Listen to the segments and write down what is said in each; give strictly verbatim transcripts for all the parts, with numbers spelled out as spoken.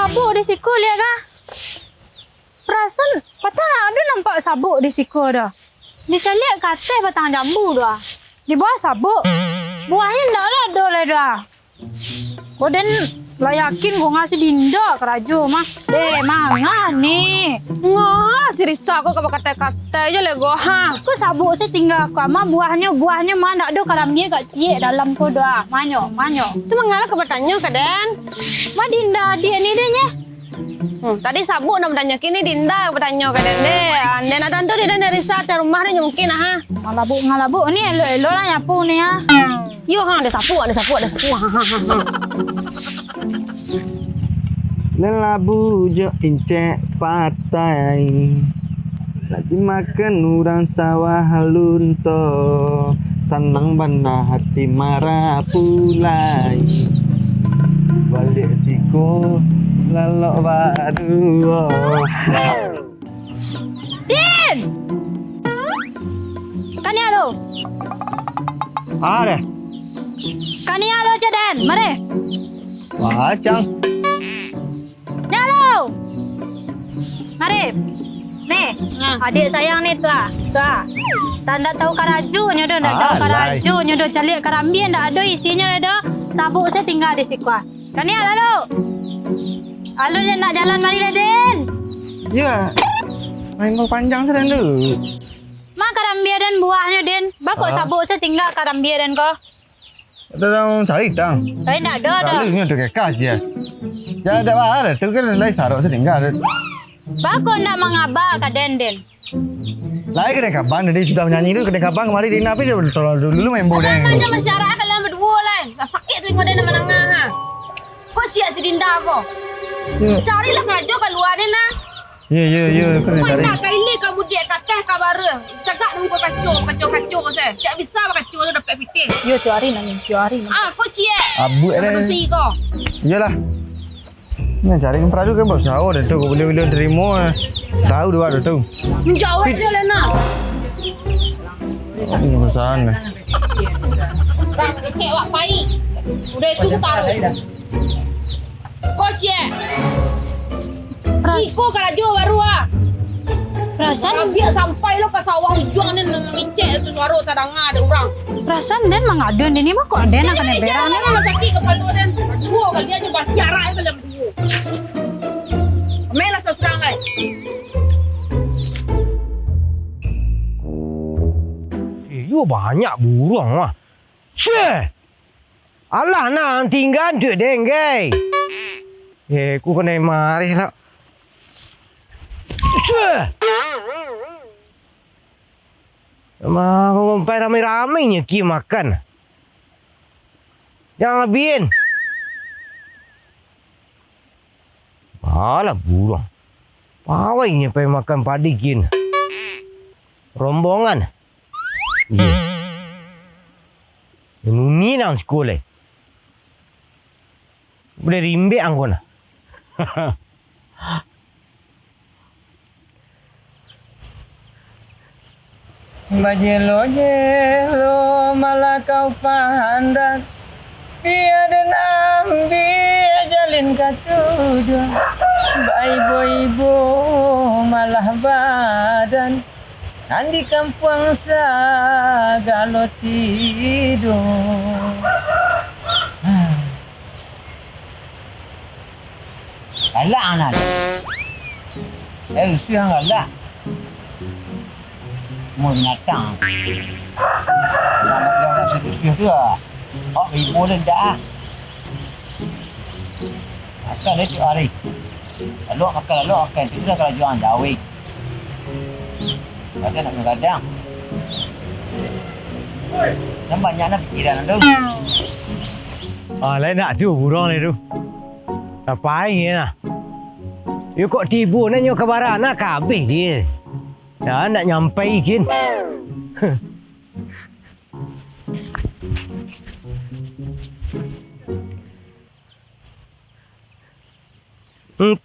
Sabuk di siko, liek ka. Parasan patang ado nampak sabuk di siko doh. Dicaliak ka ateh batang jambu doh. Di bawah sabuk. Buahnyo ndak lah ado lai doh. Ko den lah yakin ko ngah si Dinda karajo mah. Eh, manga ni. Ngah si Risa ko ka bakatai-katai jo lego, ha. Ko sabuk se tingga ko, ma buahnyo, buahnyo ma ndak ado karambia kak ciek dalam ko doh. Manyo, manyo. Tu manga lah ka batanyo ka den. Ma Dinda adiak ni den, ye. Hmm, tadi sabuk nak batanyo, kini Dinda batanyo ka den deh. Ah, den nak tantu di den dari sa ateh rumah ni mungkin ah. Ngalabuk-ngalabuk ni, elok-elok lah nyapu ni ah. Yo, ha, ada sapu, ada sapu, ada sapu. Ha, ha, ha, ha. Lelabu jo incek patai. Nak dimakan urang sawah lunto, sanang bana hati marapulai. Baliak siko lalok baduo. Din! Kaniak lo. Ah, deh. Kaniak lo, Cak Den. Mari. Wah, Cang. Nyo lo! Mari. Nih, nah, adiak sayang ni, tu ah. Tu ah. Ndak tahu karajo nyo doh, ndak tahu karajo nyo doh. Caliak karambia ndak ado isinyo doh. Sabuk se tingga di siko ah. Kaniak lalu. Alun nyo nak jalan mari lah, Den. Iyo. Main panjang se den dulu. Ma karambia den buahnyo, Den. Bako sabuk se tingga karambia den ko. Ado urang cari tang. Tapi ndak ado doh. Lalu nyo tu kekah je. Jan dak baa tu kan lai sarok se tingga tu. Bako ndak mangaba ka den, Den? Lai ka den kabang tadi sudah manyanyi tu, ka den kabang kamari di napi dia tolong dulu main bola. Jangan main masyarakat kalian baduo lai. Lah sakik telingo den nak mandanga ha. Ko ciek si Dinda ko. Carilah karajo kalua ni nah. Yo, yo, yo, kena cari. Mantap, ka ilia, ka budiak, ka ateh, ka bara. Cagak dulu ka kaco, kaco-kaco ko se. Cak bisa bakaco tu dapek pitih. Yo, tiok ari nangin, tiok ari nangin. Ah, ko ciek. Abuak dah. Padusi ko. Iyolah. Nah, cari kan peradu kan bos. Tahu dah tu, ko boleh-boleh terima. Tahu dua dah tu. Menjawab dia lah nak. Oh, ini perusahaan ni. Bang, kecek wak pai. Udah itu taruh. Ko ciek. Iko karajo baru ah. Parasan, ambiak sampai lo ka sawah ujuang ni mangecek tu suaro tadanga dek urang. Parasan den mangaduan den ni mah kok den akan emberan. Jangan lah sakik kapalo den. Duo kali aja basiarak aja kalian baduo. Main lah surang lai. Eh, yo banyak buruang lah. Syeh! Alah, nan tingga dek denggai. Eh, ku kanai mareh lah. Syeh! Mah, ngompai rame-ramenyo ki makan. Jangan abin. Alah, buruang. Pawai nyo pai makan padi kin. Rombongan. Iyo. Nuni nang siko lai. Buliah rimbek angko nah. Bajelo-jelo malah kau pandang, bia den ambiak jalin katujuah, baibo-ibo malah badan, nan di kampuang sagalo tido. Galak anak tu. Eh, rusuah galak. Semua binatang. Kalau dah rasa rusuah tu lah. Awak ibo tu dak ah. Makan dia tiap hari. Lalu makan, lalu makan. Itu dah kerajuan jawik. Kadang nak gadang. Kan banyak nak pikiran tu. Ah, lain nak tu burung ni tu. Tapai nah. Yo kok tibo nak nyo ka bara nak ka abih dia. Dah nak nyampai kin.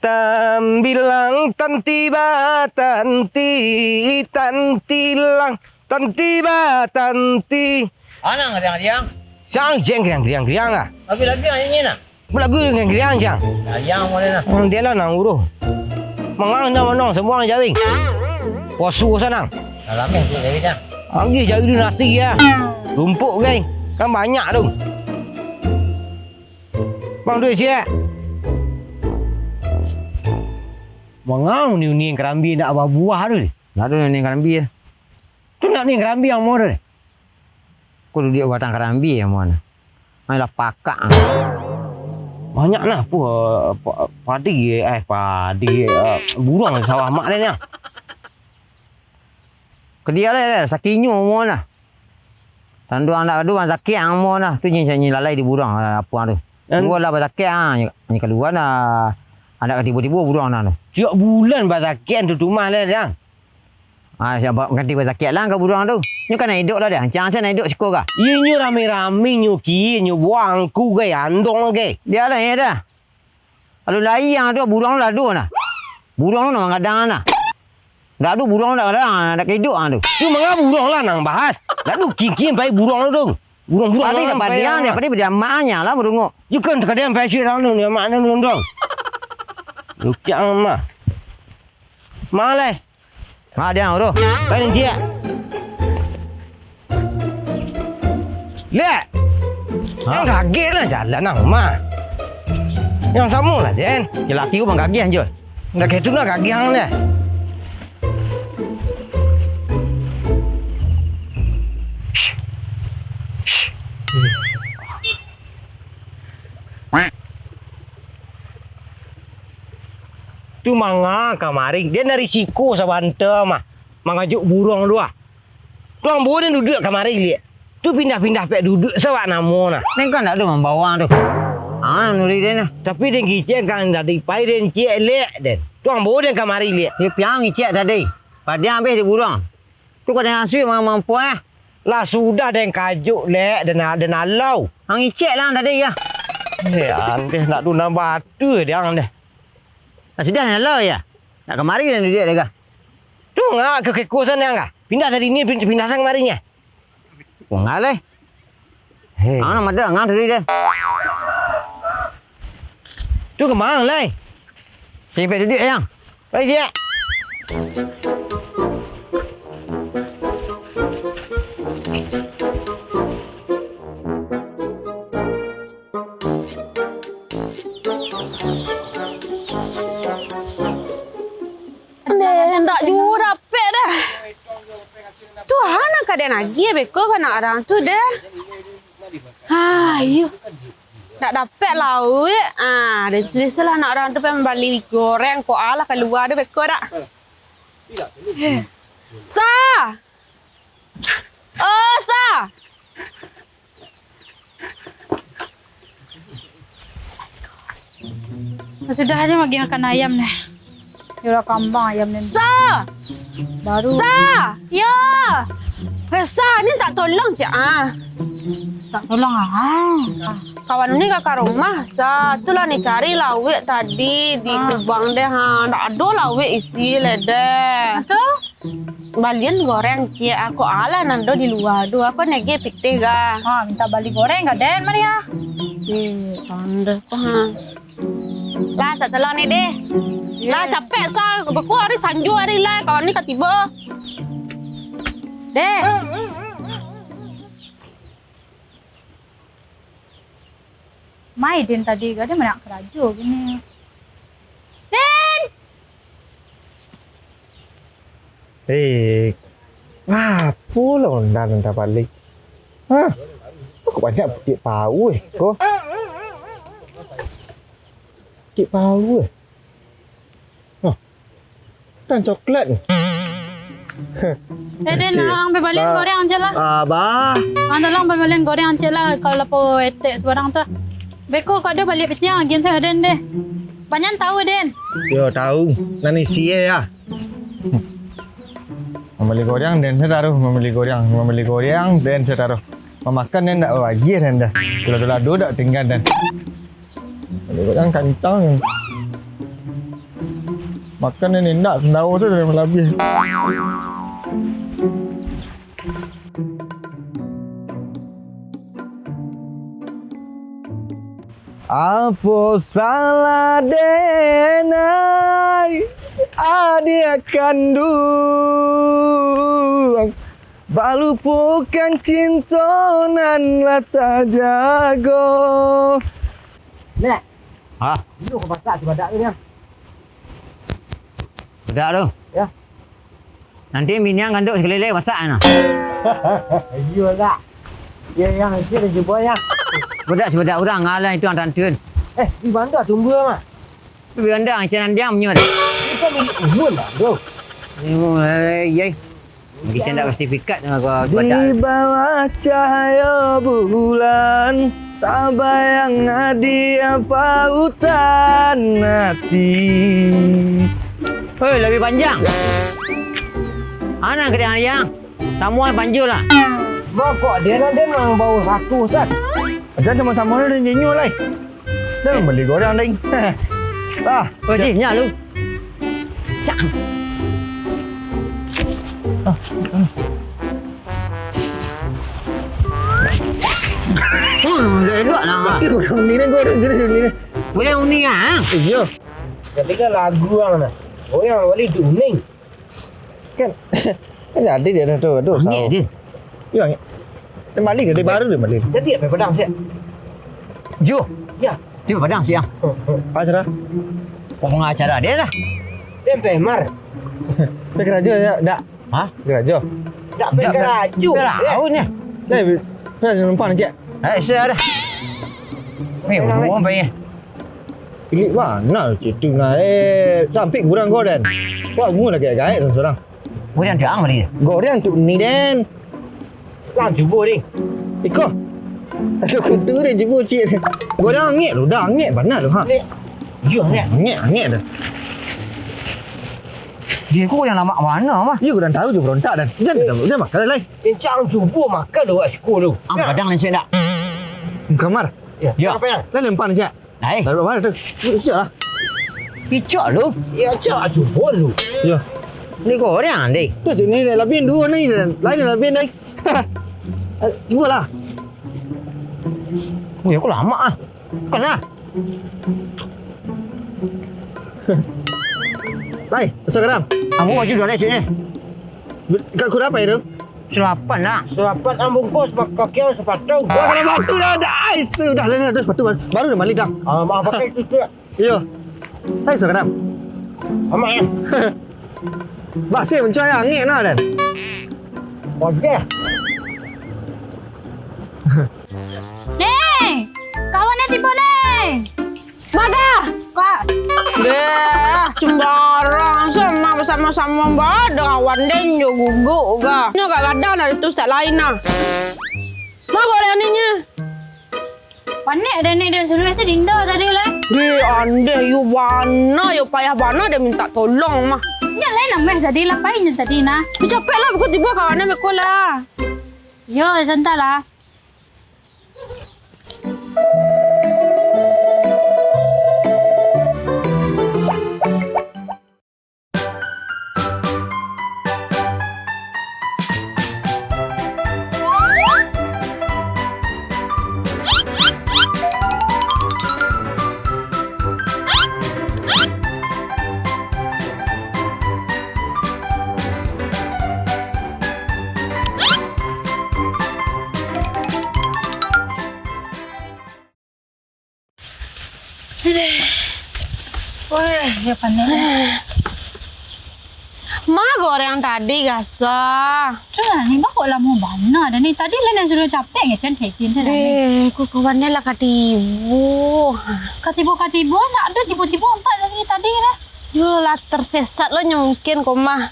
Tambilang tanti ba tanti, tantilang tanti ba tanti. Anang riang-riang. Sang jeng riang-riang-riang ah. Lagi-lagi nyanyi nah. Balagu dengan giriang, Cang. Sayang mo den nah. Hmm, dia lah nang uruh. Mangang nang manong, semua jaring. Posu sanang. Alameh tu jaring, Cang. Anggih jaring tu nasi ya. Rumpuk, gai. Kan banyak tu. Bang, duit siap. Mangang uni-uni karambia ndak babuah tu. Ndak ado uni karambia. Tu ndak uni karambia yang mo tu. Ko duduak batang karambia yang mo tu. Ai lah pakak. Banyak nah, pu-, pa-, padi, eh, padi, eh, buruang di sawah mak den nyo. Ka dia lah, lah, sakinyo mo nah. Tando andak ado, bang sakik ang mo nah. Tu nyi, nyi lalai di buruang, ah, apo ang tu. Nan- Kalua lah basakik, ah, nyi, nyi kalua nah. Andak ka tibo-tibo buruang nah tu. Tiok bulan basakik tu tumah lah, Dang. Ah, siapa ganti basakik lah ka buruang tu. Nyo kan nak iduik lah dah. Ancang asa nak iduik siko ka. Iyo, nyo rami-rami nyo ki, nyo buang ku gai, andong gai. Dia lah, ya dah. Lalu lai ang tu, buruang tu lah ado nah. Buruang tu nak manggadang nah. Ndak ado buruang, ndak gadang, ndak ka iduik ang tu. Tu manga buruang lah nang bahas. Ndak ado kiki pai buruang tu. Buruang-buruang. Tapi lah pai padiang dia, pai padiang mak nya lah burungok. Yo kan, takadang pai cik lalu ni, mak nya dong. Lukiak mah. Ma lai. Ma dia, uruh. Pai nan ciek. Lek. Ha? Yang kaget lah jalan nang mah. Yang samo lah, Den. Ya, laki ku bang kaget, Jul. Ndak kayak itu lah kaget ang deh. Tu manga kamari, den dari siko sabanta mah, mangajuk buruang tu ah. Tu ambo den duduak kamari liak. Tu pindah-pindah pek duduak sawak namo nah. Neng kan ndak ado mambawang tu. Ah, nuri den nah. Tapi den kicek kan tadi pai den ciek liak den. Tu ambo den kamari liak. Yo piang kicek tadi. Padiang abih di buruang. Tu kau den asuik mampu eh. Lah sudah den kajuk lek, den, den alau. Ang icek lah tadi ya. Eh, andeh nak tu nambah tu deh ang deh. Lah sudah den alau ya. Nak kamari den duduak deh kah. Tu ngak ke kekuasaan yang kah. Pindah dari ni, pindah sang kamari nya. Wah, ngaleh. Hei. Ang nak mada, ang tadi deh. Tu kemang lai. Sini pek duduak, Yang. Pai, Cik. Deh, ndak juo dapek dah. Tu ha nan ka den agiah beko ka anak urang tu deh. Ha, iyo. Ndak dapek lauik. Ah, den sudah lah anak urang tu pai mambali goreng ko alah kalua tu beko dak. Sa! Oh, Sa! Sudah aja bagi makan ayam nih. Yo lah kambang ayam nih. Sa! Baru. Sa! Yo! Eh, Sa, ni tak tolong cak ah. Tak tolong ah. Kawan ni ka rumah, Sa. Tu lah ni cari lauik tadi di kubang deh ha. Ndak ado lauik isi leh deh. Betul? Balian goreng, Cik. Ako alah nan ado di lua tu. Ako nagih pitih ga. Ha, minta bali goreng ga den, Maria? Eh, pandai ko, ha. Lah, tak salah ni, deh. Lah, capek, Sa. Beko hari sanjo hari lah. Kawan ni ka tibo. Deh. Mai den tadi, gadang banyak karajo gini. Den! Eh, apo lah onda-onda balik? Hah? Kok banyak putik pauih ko? Putik pauih. Hah? Kan coklat ni. Eh, den, ang pai balian goreng aja lah. Abah. Ang tolong pai balian goreng aja lah, kalau lapo etek sebarang tu. Beko kok ado baliak pitiang agian saya den deh. Panjang tahu den. Yo, tahu. Nan isi ya. Mambali goreng den saya taruh, mambali goreng, mambali goreng den saya taruh. Mamakan den ndak bagian den dah. Kalau ado dak tinggal den. Ado yang kantang. Makan ni indak, sendawa tu dah malabih. Apo salah den ai, adiak kanduang, balupokan cinto nan lah tajago. Nek. Hah? Dulu ka pasak si badak tu, Nyang. Badak tu? Ya. Nanti binian gandok sakali lai pasak, nah. Iyo, Kak. Ya, Nyang, itu dah jumpa, Nyang. Badak si badak urang, alah itu yang tantun. Eh, di Banda tumbuh, Mak? Di Banda, macam nandiang punya dah. Itu kan milik Umun, Mak, bro. Oh, eh, iya. Kito ndak sertifikat dengan gua badak. Di bawah cahaya bulan, tabayang adiak pautan ati. Hei, labiah panjang. Ana kadang yang samuan panjang lah. Bokok dia lah, dia memang bau satu, Ustaz. Macam sama-sama lah dia nyenyuh lah. Dah beli goreng, ding. Ah, oh, Ji, nyak lu. Cak. Ah, ah. Hmm, elok lah. Uni ni goreng, jadi uni ni. Boleh uni ah. Iyo. Jadi kan lagu ang nah. Oh, yang balik tu uning. Kan, kan jadi dia dah tu, aduh, angek sawo. Dia. Yo, angek. Dia balik ke? Dia baru dia balik. Jadi apa padang siap? Yo. Ya. Dia padang siap. Oh, oh. Apa acara? Pengacara dia lah. Dia pemar. Dia keraja ya, dak? Hah? Keraja. Dak pekarajo. Tahu ni. Dah, dah numpang cek. Eh, saya dah. Ni, buang apa ya? Ilik bana cik tu nah, eh, sampik gurang kau den. Kau amu lah gaek-gaek sorang-sorang. Gurang tu ang bali. Gurang tu ni den. Lang cubo ding. Iko. Aduh, kutu den cubo cik. Gurang angek tu, dah angek bana tu ha. Angek. Iyo angek. Angek, angek tu. Dia ku yang lamak mana mah? Iyo, gurang tahu je berontak den. Jangan, jangan makan lai. Encang cubo makan tu kat siko tu. Ang kadang ni cik dak? Kamar. Ya. Ya. Apa yang? Lai lempang cik. Ai. Lalu mana tu? Kicok lah. Kicok lu? Ya, cak cubo lu. Ya. Ni goreng deh. Tu sini ni labian dua ni. Lain labian deh. Dua lah. Oh, ya aku lama ah. Kena. Lai, besar kadang. Kamu baju dua ni sini. Kat kurang apa itu? Salapan lah. Salapan ang bungkus, kakian sapatu. Wah, kalau batu dah ada ais tu. Dah, dah, dah, dah, sepatu baru, baru dah balik dah. Ah, mak pakai tu tu. Iyo. Hai, so kadang. Amak ya. Basih mencai angin lah, Dan. Wajah. Nih, kawan dia tiba nih. Baga! Kak. Deh, sembarang. Sama, sama-sama baga kawan den jo guguk ga. Nyo kak gadang dari tu ustaz lain nah. Mah boleh ni nya. Panek dah ni, dah suruh saya dinda tadi lah. Deh, andeh yo bana, yo payah bana dia minta tolong mah. Nya lain lah meh tadi lah, pai nya tadi nah. Capek lah, buku tiba kawan dia meko lah. Yo, santai lah. Aduh. Wah, ya panas. Ma goreng tadi, Gasa? Tu lah, ni bako lamo bana dah ni. Tadi lah nan suruh capek ngecen Hedin tu dah ni. Deh, ku kawan ni lah katibo. Katibo-katibo, nak ada tibo-tibo empat dari tadi lah. Yo lah, tersesat lo nyo mungkin ko mah.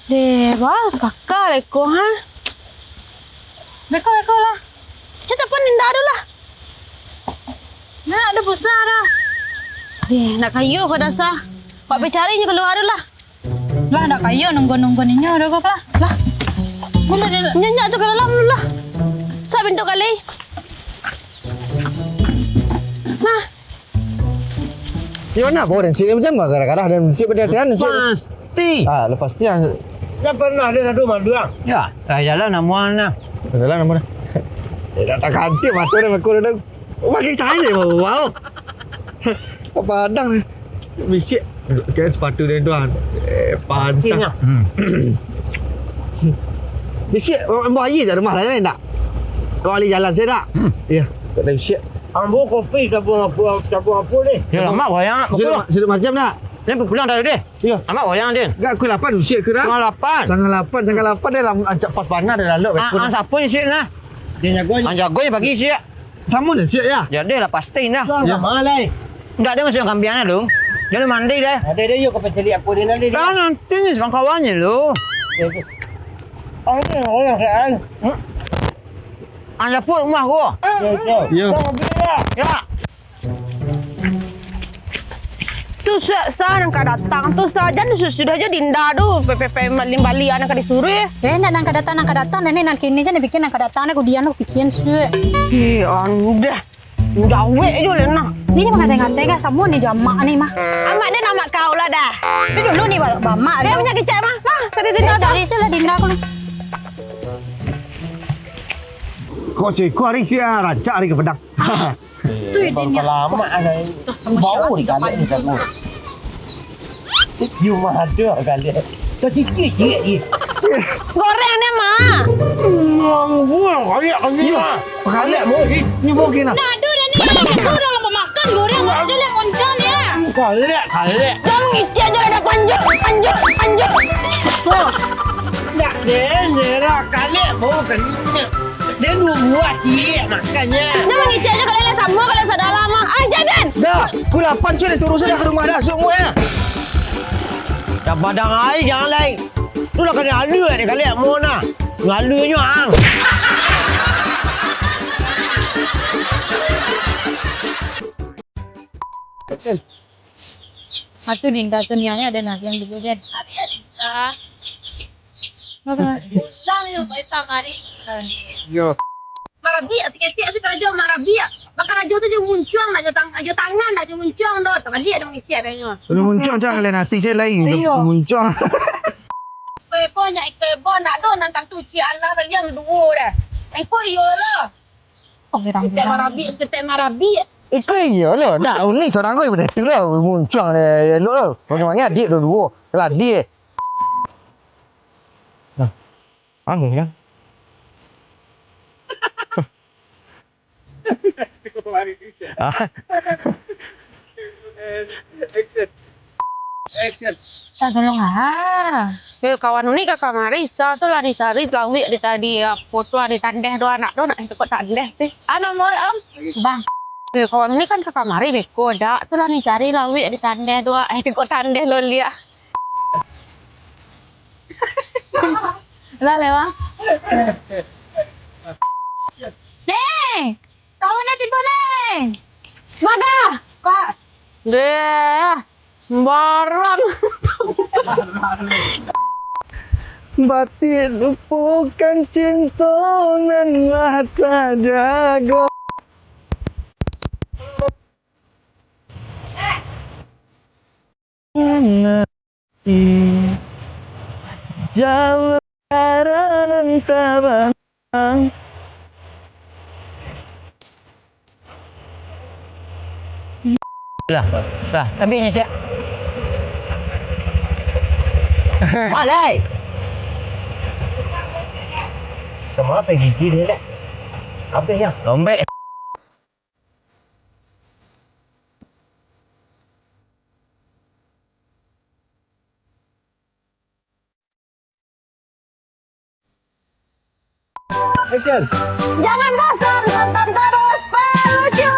Deh, bah, kakak leko, ha? Beko, beko lah. Cak tak pun indak ado lah. Nah, ado pulsa dah. Deh, nak kayo ko dasar. Pak pai cari nyo kalua ado lah. Lah, nak kayo nunggu-nunggu ninyo ado ko lah. Lah. Mula dia. Nyenyak tu ka dalam dulu lah. Sa pintu kali. Nah. Di mana kau dan Sik? Macam mana kadang-kadang dan Sik berhati-hati, Sik? Pasti. Ah, lepas ni, ah. Dah pernah dia satu malu, ah? Ya, dah jalan namuan nah. Dah jalan namuan nah. Eh, dah tak ganti mata dia aku dah. Pakai tangan je, wow. Padang ni. Bisiak. Kayak sepatu dia tuan. Eh, padang. Kecilnya. Hmm. Bisiak, ambo aia kat rumah lain tak? Awak bali jalan sajo tak? Hmm. Iyo, tak ado bisiak. Ambo kopi campur apo, campur apo ni? Yo, lamak, banyak. Sudah, sudah macam tak? Ni pulang tadi deh. Iyo. Amak wayang, Din. Gak pukul lapan, siap ke dah? Setengah lapan. Setengah lapan, setengah lapan dah lah, rancak pas bana dah lalu. Ah, ah, siapa ni siap nah? Dia jago ni. Ah, jago ni pagi siap. Sama dah siap ya? Jadi lah pasti dah. Tuan, ya. Sama lah. Ndak ada masuk kambiang dah lu. Jadi mandi dah. Ada dia yuk kau pencari apa dia nanti dia. Ah, nanti ni sama kawannya lu. Dia tu. Oh, ni orang sekarang. Hmm. Ah, dapur rumah gua. Ya, ya. Ya. Kau beli lah. Ya. Tu suak sa nan ka datang tu sa, jan sudah jo Dinda tu, pe, pe, pe, malin baliak nan ka disuruah. Eh, ndak nan ka datang, nan ka datang, nan ni nan kini jan dipikia nan ka datang, nan kudian tu pikia suak. Eh, anu dah. Udah awek jo lah nah. Ni jan mangateh-ngateh ka, samo ni jo amak ni mah. Amak den amak kau lah dah. Tapi dulu ni ba-, bamak. Dia tu. Punya kicak mah. Nah, tadi Dinda tu. Cari suak lah Dinda ko. Kok siko ari sia rancak ari ka padang. Tu ide dia. Lama ah. Bau di kalek ni satu. Yo mah ada kalek. Tacikik-cikik je. Goreng ni, Mak. Nganggur kalek kami mah. Kalek bau. Ni bau kena. Dah ada dah ni. Itu dah lama makan goreng, mana je lihat moncong ni. Kalek, kalek. Jangan ngicik je lah dah panjang, panjang, panjang. Nak deh, nyerah kalek bau kena. Dia dua buah ciek makannyo. Dah mangecek ajo kalian lah samo, kalian sadar lah mah. Ah, jangan! Dah, pukul lapan sudah turun sudah ka rumah dah, sudah muak ya. Dah padang ai, jangan lai. Tu lah kena alu dek kalian, mohon lah. Ngalunyo ang. Atu Dinda tu niatnyo ado nasi yang dulu, Den. Dinda. Apa? Pulang yo, baik kamari. Yo. Marabiak saketek asa karajo marabiak. Bakarajo tu jo muncuang nak jo tang-, jo tangan nak jo muncuang doh. Tabaliak dah mangecek dah nyo. Dah muncuang cah lain nasi cah lain. Iyo. Muncuang. Iko-iko nyak iko-iko nak doh nan tantu ciek alah tadi yang duo dah. Iko iyo lah. Oh, orang saketek bilang. Marabiak, saketek marabiak. Iko iyo lo, dak unik sorang ko ibadah tu lo, muncuang deh, elok lo. Bagaimana adik duo-duo, lah adik. Nah, angin kan? Ah. Action. Minta tolong ah. Eh, kawan ni ka kamari, sa tu lah dicari, lawik di tadi, apo tu lah ditandeh dua anak tu, nak ikut tandeh sih. Ah, nomor, Om. Bang. Eh, kawan ni kan ka kamari, beko dak tu lah dicari, lawik ditandeh dua, eh, ikut tandeh lo liak. Lah lewat. Nih! Kawan tibo, Neng. Maga? Kak. Deh, barang. Batik lupokan cinto nan lah tajago. Jauah karantau. Lah, lah, tapi ni cak. Malai. Sama apa gigi dia, Dek? Apa ya? Lombek. Action. Jangan bosan tonton terus Pelucu.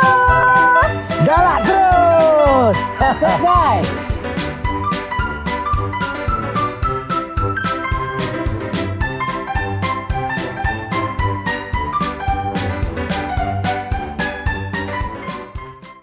Galak terus. Subscribe.